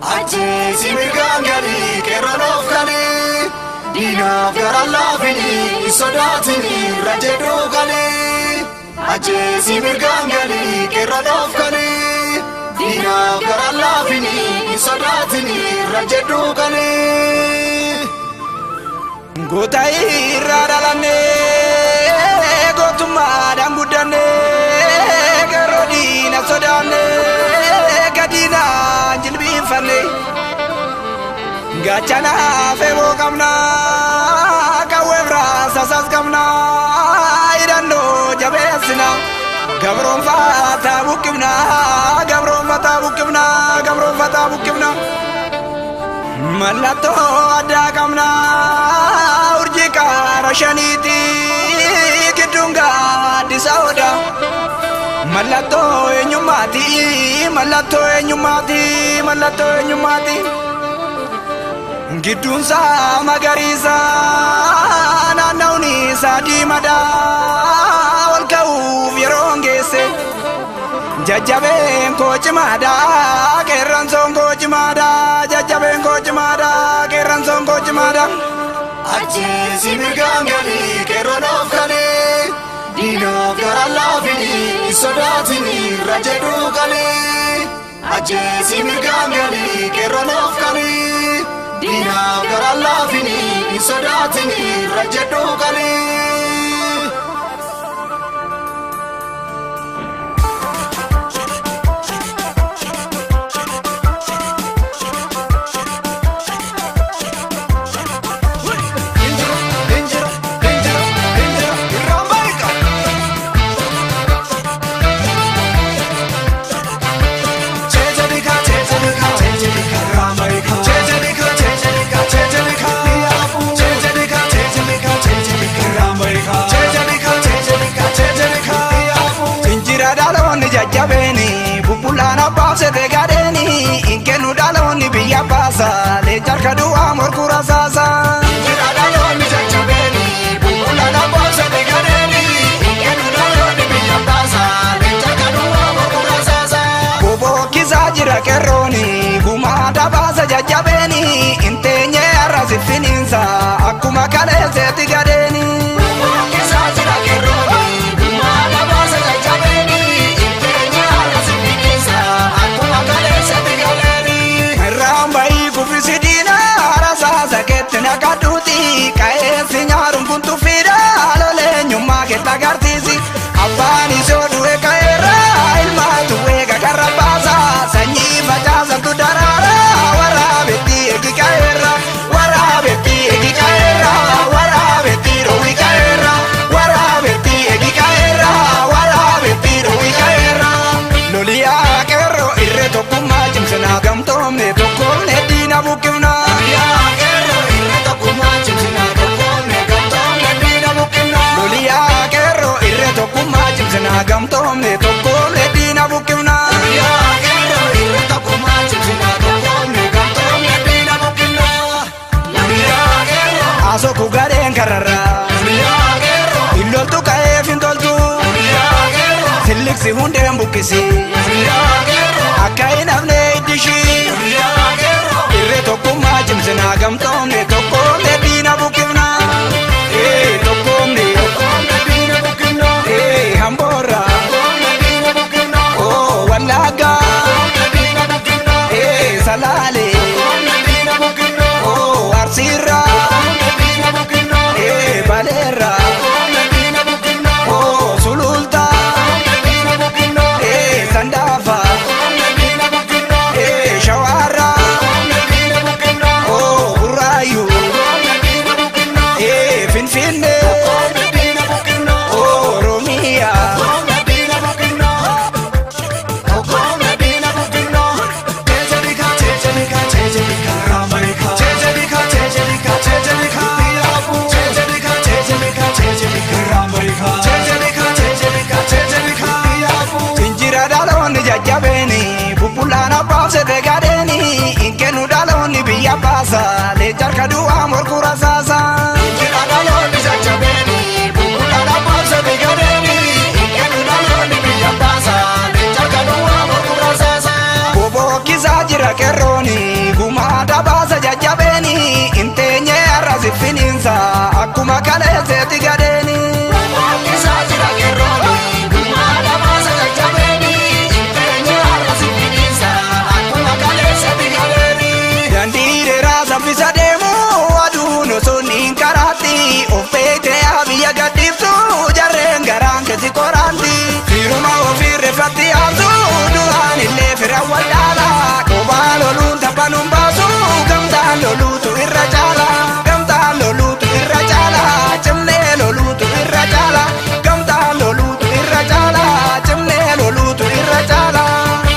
Ajjeesi mirgaan galii qeerroon of galii diinaaf gara laafinii sodaatinii irra jedhuu galii. Ajjeesi mirgaan galii qeerroon of galii diinaaf gara laafinii sodaatinii irra jedhuu galii. Goota irraa dhalannee gootummaadhaan guddannee qeerroo diina sodaannee gadiinaan jilbiinfanne gaachana feeboo qabnaa qawwee raasaasaas qabnaa hidhannoo jabeessina gabroonfataa buqqifnaa gabroonfataa buqqifnaa gabroonfataa buqqifnaa. Mallattoo addaa qabnaa urjii qaara shaniiti gidduun gaaddisa odaa. Mallattoo eenyummaati mallattoo eenyummaati mallattoo eenyummaati. Gidduun isaa magariisa naannawni isaa diimaadha ol ka'uuf yeroon geesse. Jajjabeen koo cimaadha qeerransoon koo cimaadha jajjabeen koo cimaadha qeerransoon koo cimaadha. Ajjeesi mirgaan galii qeerroon of galii diinaaf gara laafinii sodaatinii irra jedhuu galii. Ajjeesi mirgaan galii qeerroon of galii diinaaf gara laafinii sodaatinii irra jedhuu galii. Injira dhaloonni jajjabeeni bubbulaan abbaabsete gadheeni hin kennu dhaloonni biyya baasa leenca harka duwwaa morkuu rasaasa. Injira dhaloonni jajjabeeni bubbulaan abbaabsete gadheeni hin kennu dhaloonni biyya baasa leenca harka duwwaa morkuu rasaasa. Bobokkisaa jira qeerrooni gumaa dabaasa jajjabeeni hin teenye har'a siffiniinsa akkuma kaleesseetti gadheeni. Bobokkisaa jira qeerrooni gumaa dabaasa jajjabeeni hin teenye har'a siffiniinsa akkuma kaleesseetti gadheeni. Irraan bahii kuffisi diinaa rasaasa keetti naqadhuuti qa'eessi nyaaruun kun tuffiidha loleenyummaa keetti agarsiisi abbaan isoo du'e ka'eera ilmaatu eega karra baasa sanyii facaasantu daraara waraabetti eegi ka'eera waraabetti eegi ka'eera waraabetti dhoowwi ka'eera waraabetti eegi ka'eera waraabetti dhoowwi ka'eera. Loliyaa qeerroo irree tokkummaa cimsinaa gamtoomne tokkoomne diina buqqifnaa. Loliyaa qeerroo irree tokkummaa cimsinaa tokkoomne gamtoomne diina buqqifnaa. Loliyaa qeerroo irree tokkummaa cimsinaa gamtoomne tokkoomne diina buqqifnaa. Loliyaa qeerroo irree tokkummaa cimsinaa tokkoomne gamtoomne diina buqqifnaa. Loliyaa qeerroo. Asooku gadheen kararraa. Loliyaa qeerroo. Illoltu ka'eef hin toltu. Loliyaa qeerroo. Silliksi hundeen buqqisi. Loliyaa qeerroo. Akka hin hafne iddishii. Loliyaa qeerroo. Irree tokkummaa cimsinaa gamtoomne tokkoomne diina buqqifnaa. Ee tokkoomne. Tokkoomne diina buqqifnaa. Ee hamboorraa. Tokkoomne diina buqqifnaa. Oo wallaggaa. Tokkoomne diina buqqifnaa. Ee salaalee. Tokkoomne diina buqqifnaa. Oo arsiirraa. Tokkoomne diina buqqifnaa. Ee baleerraa. Tokkoomne diina buqqifnaa. Oo sulultaa. Tokkoomne diina buqqifnaa. Ee sandaafaa. Tokkoomne diina buqqifnaa. Ee shawaarraa. Tokkoomne diina buqqifnaa. Oo burraayyuu. Tokkoomne diina buqqifnaa. Ee finfinnee. Tokkoomne diina buqqifnaa. Oo oromiyaa. Tokkoomne diina buqqifnaa. Tokkoomne diina buqqifnaa. Teejalika teejalika teejalika raamarika. Teejalika teejalika teejalika biyyaafuu. Teejalika teejalika teejalika raamarika. Teejalika teejalika teejalika biyyaafuu. Injira dhaloonni jajjabeeni bubbulaan abbaabsete gadheeni hin kennu dhaloonni biyya baasa leenca harka duwwaa morkuu rasaasa. Injira dhaloonni jajjabeeni bubbulaan abbaabsete gadheeni hin kennu dhaloonni biyya baasa leenca harka duwwaa morkuu rasaasa. Bobokkisaa jira qeerrooni. qeerrooni gumaa dabaasa jajjabeeni inteenye arrasi finiinsa akkuma kaleesseeti gadeeni. Isaa jira qeerrooni gumaa dabaasa jajjabeeni inteenye arrasi finiinsa akkuma kaleesseeti gadeeni. Daandii dheeraa saffisa deemu aduun osoo niin karaatti of beektee biyya gadhiiftu jarreen garaan keessi qoraanti. Firuma ofii reeffatti yaamtu duraan illee fira wal'aala qobaa loluun taphanuun baasu gamtaan loluutu irra caala gamtaan loluutu irra caala cimnee loluutu irra caala gamtaan loluutu irra caala cimnee loluutu irra caala.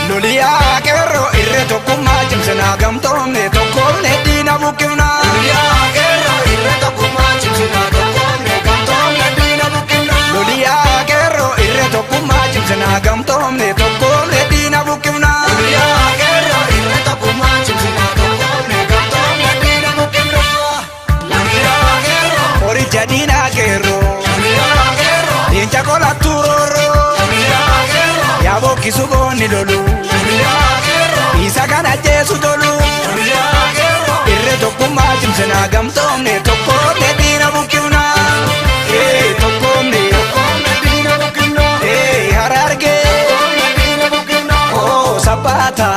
Loliyaa qeerroo irree tokkummaa cimsinaa gamtoomne tokkoomne diina buqqifnaa. Loliyaa qeerroo irree tokkummaa cimsinaa tokkoomne gamtoomne diina buqqifnaa. Loliyaa qeerroo irree tokkummaa cimsinaa gamtoomne tokkoomne diina buqqifnaa. Loliyaa qeerroo irree tokkummaa cimsinaa tokkoomne gamtoomne diina buqqifnaa. Loliyaa qeerroo. Qoricha diinaa qeerroo. Loliyaa qeerroo. Leenca qolattuu roorroo. Loliyaa qeerroo. Yaa bokkisu goonni lolu. Loliyaa qeerroo. Isa kan ajjeesu tolu. Loliyaa qeerroo. Irree tokkummaa cimsinaa gamtoomne tokkoomne diina buqqifnaa. Ee tokkoomne. Tokkoomne diina buqqifnaa. Ee harargee. Tokkoomne diina buqqifnaa. Oo sabbaata.